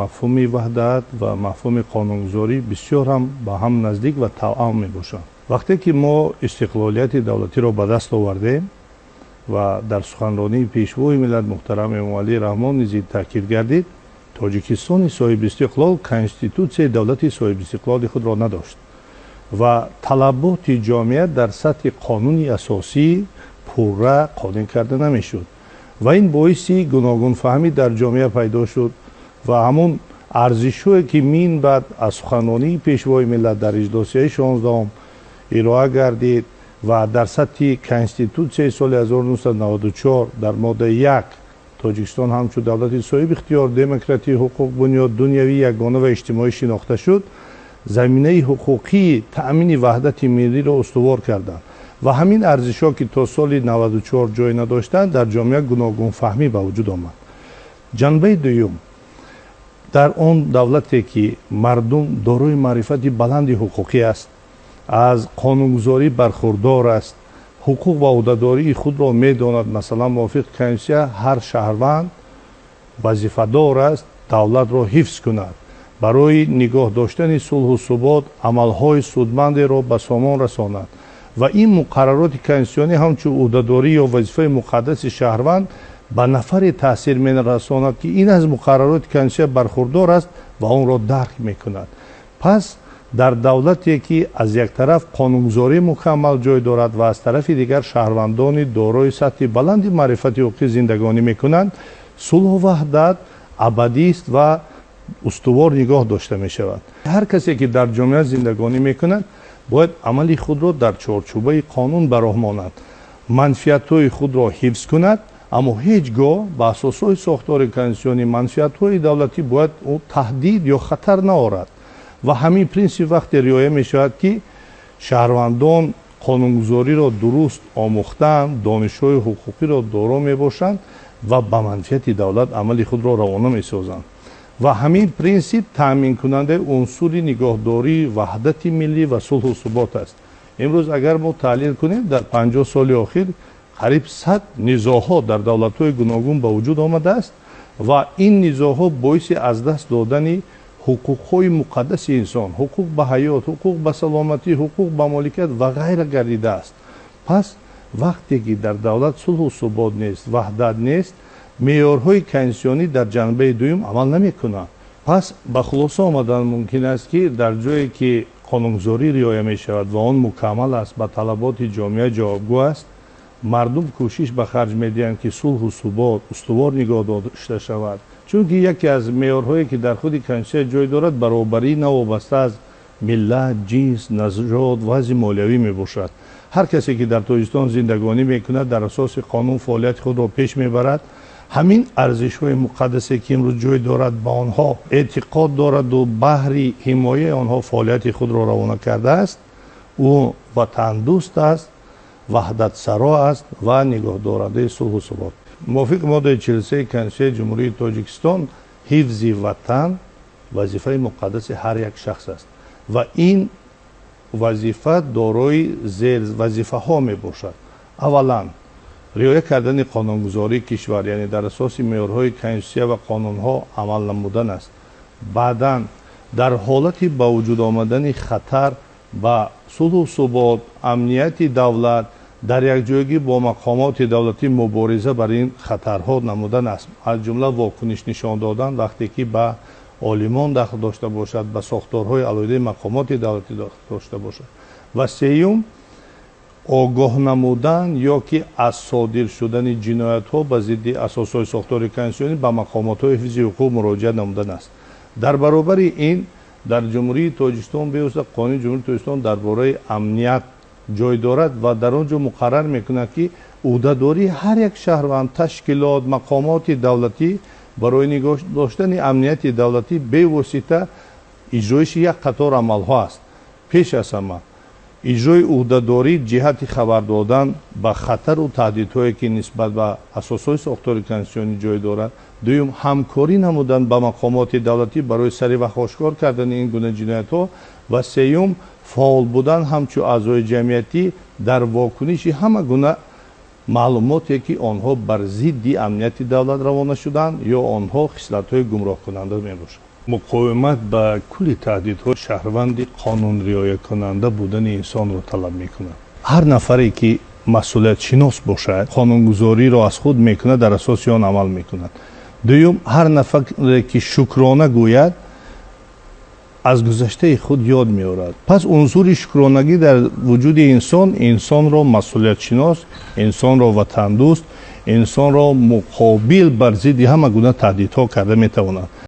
Мафҳуми ваҳдат ва мафҳуми қонунгузорӣ бисёр ҳам ба ҳам наздик ва тавъам мебошанд. Вақте ки мо истиқлолияти давлатиро ба даст овардем ва дар суханронии Пешвои миллат муҳтарам Эмомалӣ Раҳмон низ таъкид гардид, Тоҷикистони соҳибистиқлол конститутсияи давлати соҳибистиқлоли худро надошт ва талаботи ҷомеа дар сатҳи қонуни асосӣ пурра қонеъ карда намешуд ва ин боиси гуногунфаҳмӣ дар ҷомеа пайдо шуд ва ҳамон арзишҳое ки минбаъд аз суханронии Пешвои миллат дар иҷлосияи 16-ум ироа гардид ва дар сатҳи конститутсияи соли 1994 дар моддаи 1 Тоҷикистон ҳамчун давлати соҳибихтиёр, демократӣ, ҳуқуқбунёд, дунявӣ, ягона ва иҷтимоӣ шинохта шуд, заминаи ҳуқуқии таъмини ваҳдати миллиро устувор карданд ва ҳамин арзишҳо, ки то соли 94 ҷой надоштанд, дар ҷомеа гуногунфаҳмӣ ба вуҷуд омад. Ҷанбаи дуюм, дар он давлате ки мардум дорои маърифати баланди ҳуқуқӣ аст, аз қонунгузорӣ бархурдор аст, ҳуқуқ ва ӯҳдадории худро медонад, масалан, мувофиқи конститутсия ҳар шаҳрванд вазифадор аст давлатро ҳифз кунад, барои нигоҳ доштани сулҳу субот амалҳои судмандеро ба сомон расонад ва ин муқаррароти конститутсионӣ ҳамчун ӯҳдадорӣ ё вазифаи муқаддаси шаҳрванд ба нафаре таъсир мерасонад, ки ин аз муқаррароти конститутсия бархурдор аст ва онро дарк мекунад. Пас дар давлате ки аз як тараф қонунгузорӣ мукаммал ҷой дорад ва аз тарафи дигар шаҳрвандони дорои сатҳи баланди маърифати ҳуқуқӣ зиндагонӣ мекунанд, сулҳу ваҳдат абадист ва устувор нигоҳ дошта мешавад. Ҳар касе ки дар ҷомеа зиндагонӣ мекунад, бояд амали худро дар чорчӯбаи қонун ба роҳ монад, манфиатҳои худро ҳифз кунад, аммо ҳеҷ гоҳ ба асосҳои сохтори конститутсионӣ, манфиатҳои давлатӣ бояд ӯ таҳдид ё хатар наорад. Ва ҳамин принсип вақте риоя мешавад, ки шаҳрвандон қонунгузориро дуруст омӯхтаанд, донишҳои ҳуқуқиро доро мебошанд ва ба манфиати давлат амали худро равона месозанд. Ва ҳамин принсип таъминкунандаи унсури нигоҳдории ваҳдати миллӣ ва сулҳу субот аст. Имрӯз агар мо таҳлил кунем, дар 50 соли охир қариб 100 низоъҳо дар давлатҳои гуногун ба вуҷуд омадааст ва ин низоъҳо боиси аз даст додани ҳуқуқҳои муқаддаси инсон, ҳуқуқ ба ҳаёт, ҳуқуқ ба саломатӣ, ҳуқуқ ба моликият ва ғайра гардидааст. Пас вақте ки дар давлат сулҳу субот нест, ваҳдат нест, меъёрҳои конститутсионӣ дар ҷанбаи дуюм амал намекунанд. Пас ба хулоса омадан мумкин аст, ки дар ҷое ки қонунгузорӣ риоя мешавад ва он мукаммал аст, ба талаботи ҷомеа ҷавобгӯ аст, мардум кӯшиш ба харҷ медиҳанд, ки сулҳу субот устувор нигоҳ дошта шавад. Чунки яке аз меъёрҳое ки дар худи конститутсия ҷой дорад, баробарӣ новобаста аз миллат, ҷинс, нажод, вазъи молиявӣ мебошад. Ҳар касе ки дар Тоҷикистон зиндагонӣ мекунад, дар асоси қонун фаъолияти худро пеш мебарад. Ҳамин арзишҳои муқаддасе ки имрӯз ҷой дорад, ба онҳо эътиқод дораду баҳри ҳимояи онҳо фаъолияти худро равона кардааст, ӯ ватандӯст аст, ваҳдатсаро аст ва нигоҳдорандаи сулҳу субот. Мувофиқи моддаи 43 Конститутсияи Ҷумҳурии Тоҷикистон, ҳифзи ватан вазифаи муқаддаси ҳар як шахс аст ва ин вазифа дорои зервазифаҳо мебошад. Аввалан, риоя кардани қонунгузории кишвар, яъне дар асоси меъёрҳои конститутсия ва қонунҳо амал намудан аст. Баъдан, дар ҳолати ба вуҷуд омадани хатар ба сулҳу субот, амнияти давлат, дар якҷоягӣ бо мақомоти давлатӣ мубориза бар ин хатарҳо намудан аст, аз ҷумла вокуниш нишон додан, вақте ки ба олимон дахл дошта бошад, ба сохторҳои алоҳидаи мақомоти давлатӣ дошта бошад. Ва сеюм, огоҳ намудан ё ки аз содир шудани ҷиноятҳо ба зидди асосҳои сохтори конститутсионӣ ба мақомотҳои ҳифзи ҳуқуқ муроҷиат намудан аст. Дар баробари ин, дар Ҷумҳурии Тоҷикистон бевосита Қонуни Ҷумҳурии Тоҷикистон дар бораи амният ҷой дорад ва дар он ҷо муқаррар мекунад, ки ӯҳдадории ҳар як шаҳрванд, ташкилот, мақомоти давлатӣ барои нигоҳ доштани амнияти давлатӣ бевосита иҷроиши як қатор амалҳо аст. Пеш аз ҳама, иҷрои ӯҳдадорӣ ҷиҳати хабар додан ба хатару таҳдидҳое, ки нисбат ба асосҳои сохтори конститутсионӣ ҷой дорад. Дуюм, ҳамкорӣ намудан ба мақомоти давлатӣ барои саривақт ошкор кардани ин гуна ҷиноятҳо ва сеюм, фаъол будан ҳамчун аъзои ҷамъиятӣ дар вокуниши ҳама гуна Маълумоте, ки онҳо бар зидди амнияти давлат равона шуданд ё онҳо хислатҳои гумроҳкунанда мебошанд. Муқовимат ба кулли таҳдидҳо шаҳрванди қонунриоякунанда будани инсонро талаб мекунад. Ҳар нафаре, ки масъулиятшинос бошад, қонунгузориро аз худ мекунад, дар асоси он амал мекунад. Дуюм, ҳар нафаре, ки шукрона гӯяд, аз гузаштаи худ ёд меорад. Пас унсури шукронагӣ дар вуҷуди инсон инсонро масъулиятшинос, инсонро ватандӯст, инсонро муқобил бар зидди ҳама гуна таҳдидҳо карда метавонад.